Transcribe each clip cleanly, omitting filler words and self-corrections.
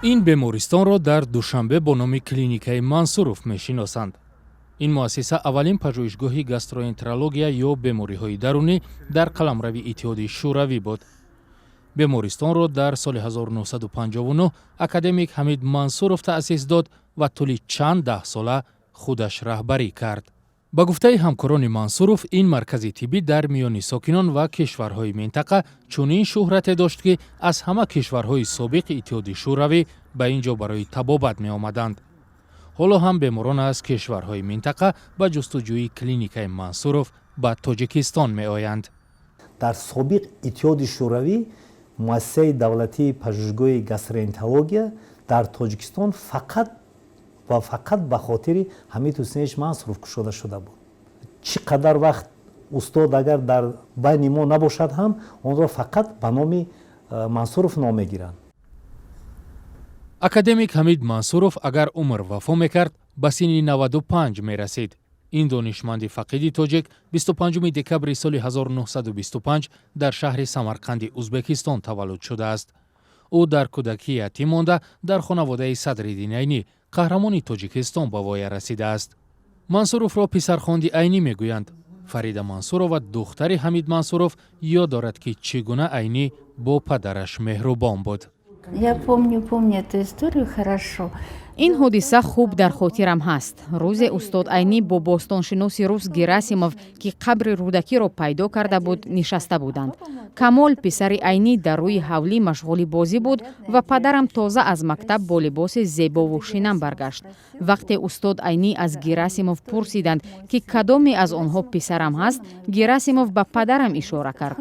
Ин бемористонро дар Душанбе бо номи клиникаи Мансуров мешиносанд. Ин муассиса аввалин пажӯҳишгоҳи гастроэнтерология ё бемориҳои дарунӣ дар қаламрави Иттиҳоди Шӯравӣ буд. Бемористонро дар соли 1959 академик Ҳамид Мансуров таъсис дод ва тӯли чанд даҳсола худаш раҳбарӣ кард. Ба гуфтаи ҳамкорони Мансуров, ин маркази тиббӣ дар миёни сокинон ва кишварҳои минтақа чунин шӯҳрате дошт, ки аз ҳама кишварҳои собиқи Иттиҳоди Шӯравӣ ба ин ҷо барои табобат меомаданд. Ҳоло ҳам беморон аз кишварҳои минтақа ба ҷустуҷӯи клиникаи Мансуров ба Тоҷикистон меоянд. Дар собиқ Иттиҳоди Шӯравӣ муассисаи давлатии пажӯҳишгоҳи гастроэнтерология дар Тоҷикистон фақат ва фақат ба хотири Ҳамид Ҳусейнович Мансуров кушода шуда буд. Чӣ қадар вақт устод агар дар байни мо набошад ҳам, онро фақат ба номи Мансуров ном мегиранд. Академик Ҳамид Мансуров агар умр вафо мекард, ба синни 95 мерасид. Ин донишманди фақиди тоҷик 25 декабри соли 1925 дар шаҳри Самарқанди Узбекистон таваллуд шудааст. Ӯ дар кӯдакӣ ятим монда, дар хонаводаи Садриддин Айнӣ, қаҳрамони Тоҷикистон, ба воя расидааст. Мансуровро писархонди Айнӣ мегӯянд. Фарида Мансурова, духтари Ҳамид Мансуров, ёд дорад, ки чӣ гуна Айнӣ бо падараш меҳрубон буд. Я помню, помню эту историю хорошо. Ин ҳодиса хуб дар хотирам ҳаст. Рӯзе устод Айнӣ бо бостоншиноси рус Герасимов, ки қабри Рӯдакиро пайдо карда буд, нишаста буданд. Камол, писари Айнӣ, дар рӯи ҳавлӣ машғули бозӣ буд ва падарам тоза аз мактаб бо либоси зебову шинам баргашт. Вақте устод Айнӣ аз Герасимов пурсиданд, ки кадоме аз онҳо писарам ҳаст, Герасимов ба падарам ишора кард.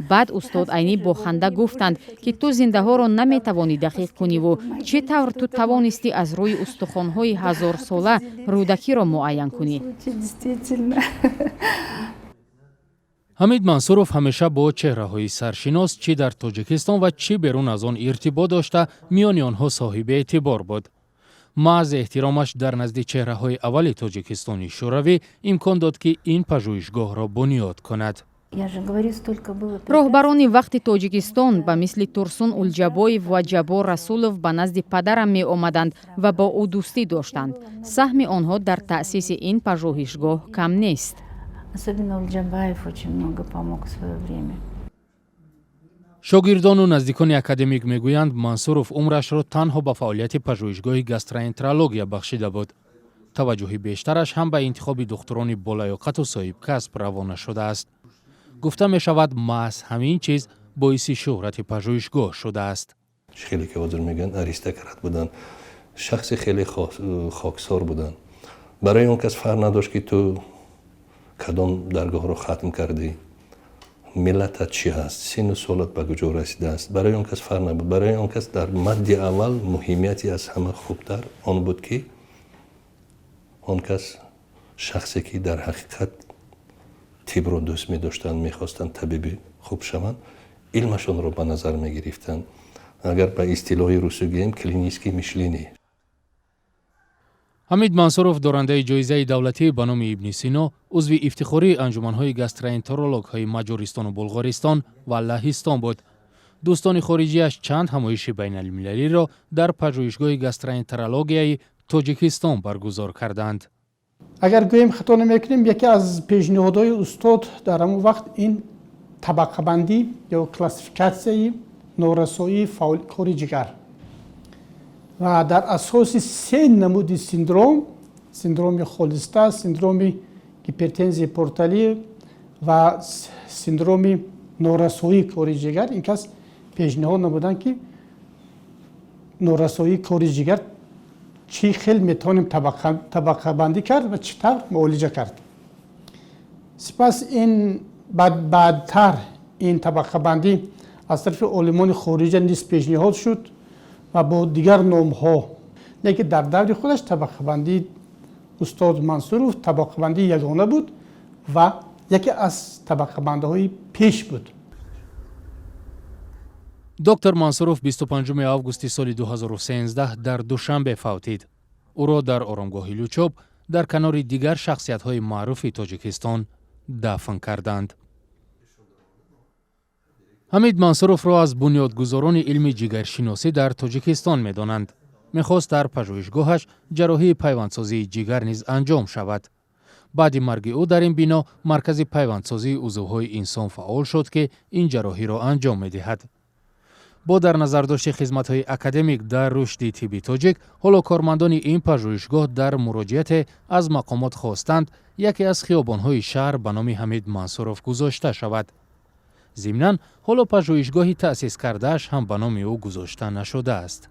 Баъд устод Айнӣ бо ханда гуфтанд, ки ту зиндаҳоро наметавонӣ дақиқ куниву чӣ тавр ту тавонистӣ аз рӯи устухонҳои ҳазорсола Рӯдакиро муайян кунӣ? Действительно. Ҳамид Мансуров ҳамеша бо чеҳраҳои саршинос, чӣ дар Тоҷикистон ва чӣ берун аз он, иртибот дошта, миёни онҳо соҳиби эътибор буд. Маҳз эҳтиромаш дар назди чеҳраҳои аввали Тоҷикистони Шӯравӣ имкон дод, ки ин пажӯҳишгоҳро бунёд кунад. Я же говорю, столько было. Роҳбарони вақти Тоҷикистон ба мисли Турсун Улҷабоев ва Ҷаббор Расулов ба назди падарам меомаданд ва бо ӯ дӯстӣ доштанд. Саҳми онҳо дар таъсиси ин пажӯҳишгоҳ кам нест. Особенно Ульджабаев очень много помог в свое время. Шогирдону наздикони академик мегӯянд, Мансуров умрашро танҳо ба фаъолияти пажӯҳишгоҳи гастроэнтерология бахшида буд. Таваҷҷӯҳи бештараш ҳам ба интихоби духтурони болаёқату соҳибкасб равона шудааст. Гуфта мешавад, маҳз ҳамин чиз боиси шӯҳрати пажӯҳишгоҳ шудааст. Хеле ки ҳозир мегӯянд, аристократ буданд, шахси хеле хоксор буданд. Барои он кас фарқ надошт, ки ту кадом даргоҳро хатм кардӣ, миллатат чӣ ҳаст, сину солат ба куҷо расидааст. Барои он кас фарқ набуд. Барои он кас дар мадди аввал муҳимияти аз ҳама хубтар он буд, ки он кас шахсе ки дар ҳақиқат тибро дӯст медоштанд, мехостанд табиби хуб шаванд, илмашонро ба назар мегирифтанд. Агар ба истилоҳи русӣ гӯем, клинический мышление. Ҳамид Мансуров дорандаи ҷоизаи давлатӣ ба номи Ибни Сино, узви ифтихории анҷуманҳои гастроэнтерологҳои Маҷористону Булғористон ва Лаҳистон буд. Дӯстони хориҷиаш чанд ҳамоиши байналмилалиро дар пажӯҳишгоҳи гастроэнтерологияи Тоҷикистон баргузор карданд. Агар гӯем, хато намекунем, яке аз пешниҳодҳои устод дар ҳамон вақт ин табақабандӣ ё классификатсияи норасоии кори ҷигар ва дар асоси се намуди синдром: синдроми холестаз, синдроми гипертензияи порталӣ ва синдроми норасоии кори ҷигар. Ин кас пешниҳод намуданд, ки норасоии кори ҷигар чӣ хел метавонем табақабандӣ кард ва чӣ тавр муолиҷа кард. Сипас ин баъдтар ин табақабандӣ аз тарафи олимони хориҷа низ пешниҳод шуд ва бо дигар номҳо, лекин дар даври худаш табақабандии устод Мансуров табақабандии ягона буд ва яке аз табақабандиҳои пеш буд. Доктор Мансуров 25 августи соли 2013 дар Душанбе фавтид. Ӯро дар оромгоҳи Лучоб дар канори дигар шахсиятҳои маъруфи Тоҷикистон дафн карданд. Ҳамид Мансуровро аз бунёдгузорони илми ҷигаршиносӣ дар Тоҷикистон медонанд. Мехост дар пажӯҳишгоҳаш ҷарроҳии пайвандсозии ҷигар низ анҷом шавад. Баъди марги ӯ дар ин бино маркази пайвандсозии узвҳои инсон фаъол шуд, ки ин ҷарроҳиро анҷом медиҳад. Бо дар назардошти хизматҳои академик дар рушди тибби тоҷик, ҳоло кормандони ин пажӯҳишгоҳ дар муроҷиате аз мақомот хостанд, яке аз хиёбонҳои шаҳр ба номи Ҳамид Мансуров гузошта шавад. Зимнан, ҳоло пажӯҳишгоҳи таъсис кардааш ҳам ба номи ӯ гузошта нашудааст.